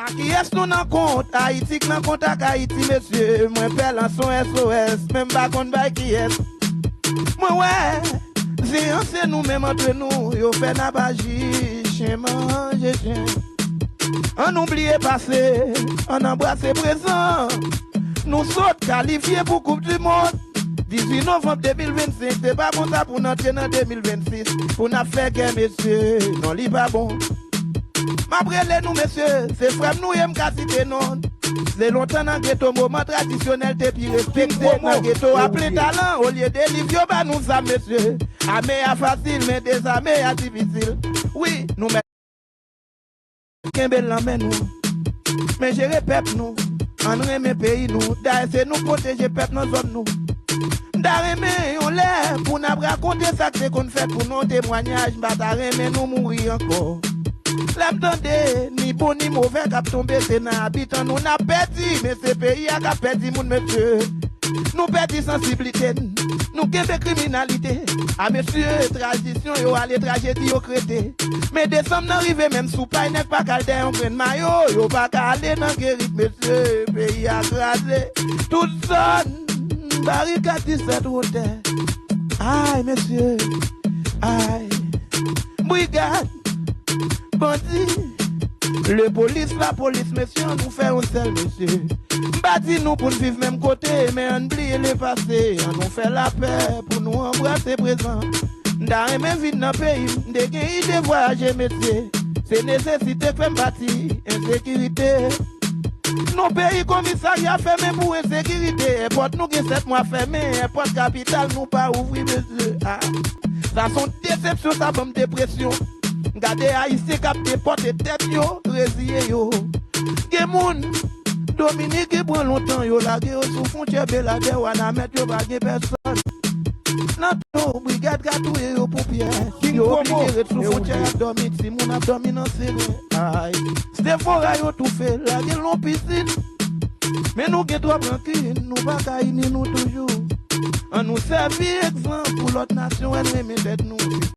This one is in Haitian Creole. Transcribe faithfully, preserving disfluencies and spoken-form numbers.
A kiyès nou nan kont? Ayiti k nan kont ak Ayiti, mesye. Mwen pè lanse yon S O S, men m pa konn bay kiyès. Mwen wè, se an se nou menm antre nou, yo fè n ap aji chen manje chen. An nou bliye pase, an anbrase prezan. Nou sot kalifye pou koup di mond. Dizuit novanm de mil vennsenk, se pa konsa pou n antre nan de mil vennsis. Pou n ap fè gè, mesye, non, li pa bon. M ap rele nou, mesye, se frè m nou ye, m ka site non. Se lontan nan geto, moman tradisyonèl te pi respekte. Nan geto a plen talan, olye de liv, yo ba nou zam, mesye. Ame a fasil, men dezame a difisil. Wi, nou mèt kenbe l nan men nou. Men jere pèp nou, ann renmen peyi nou. Dayè, se nou k pwoteje pèp nan zòn nou. M ta renmen yon lè pou n ap rakonte sa k te konn fèt pou nou, temwanyaj. M pa ta renmen nou mouri ankò. Lè m tande ni bon ni movè k ap tonbe, se nan abitan nou n ap pèdi, men se peyi a k ap pèdi moun, mesye. Nou pèdi sansiblite n, nou kenbe kriminalite. A mesye, tranzisyon yo ale, trajedi yo k rete. Men desanm nan rive, menm sou pay nèg pa ka al dèyè yon grenn mayo, yo pa ka ale nan gerit, mesye, peyi a kraze. Tout zòn, barikad disèt wotè. Ay, mesye, ay. Brigad, bandi, lepolis, lapolis, mesye, an nou fè yon sèl, mesye. M pa di nou pou n viv menm kote, men ann bliye lepase, an nou fè lapè pou nou anbrase prezan. M ta renmen vin nan peyi m, m te gen ide vwayaje, mesye. Se nesesite k fè m pati, ensekirite. Non peyi, komisarya fèmen pou ensekirite. Èpòt nou gen sèt mwa fèmen, èpòt kapital nou pa ouvri, mesye. Ah. Sa se yon desepsyon, sa ban m depresyon. M gade Ayisyen k ap depòte tèt yo, reziye yo. Gen moun, Dominik ki pran lontan, yo lage yo sou fwontyè Beladè, Wanament, yo pa gen pèsòn. Nan to, brigad ka touye yo pou pyès. Yo oblije ret sou fwontyè, y ap dòmi, timoun ap dòmi nan seren. Ay. Sefora yo toufe, lage l nan pisin. Men nou gen twòp rankin, nou pa ka ini nou toujou. An nou sèvi egzanp pou lòt nasyon, wè n renmen tèt nou.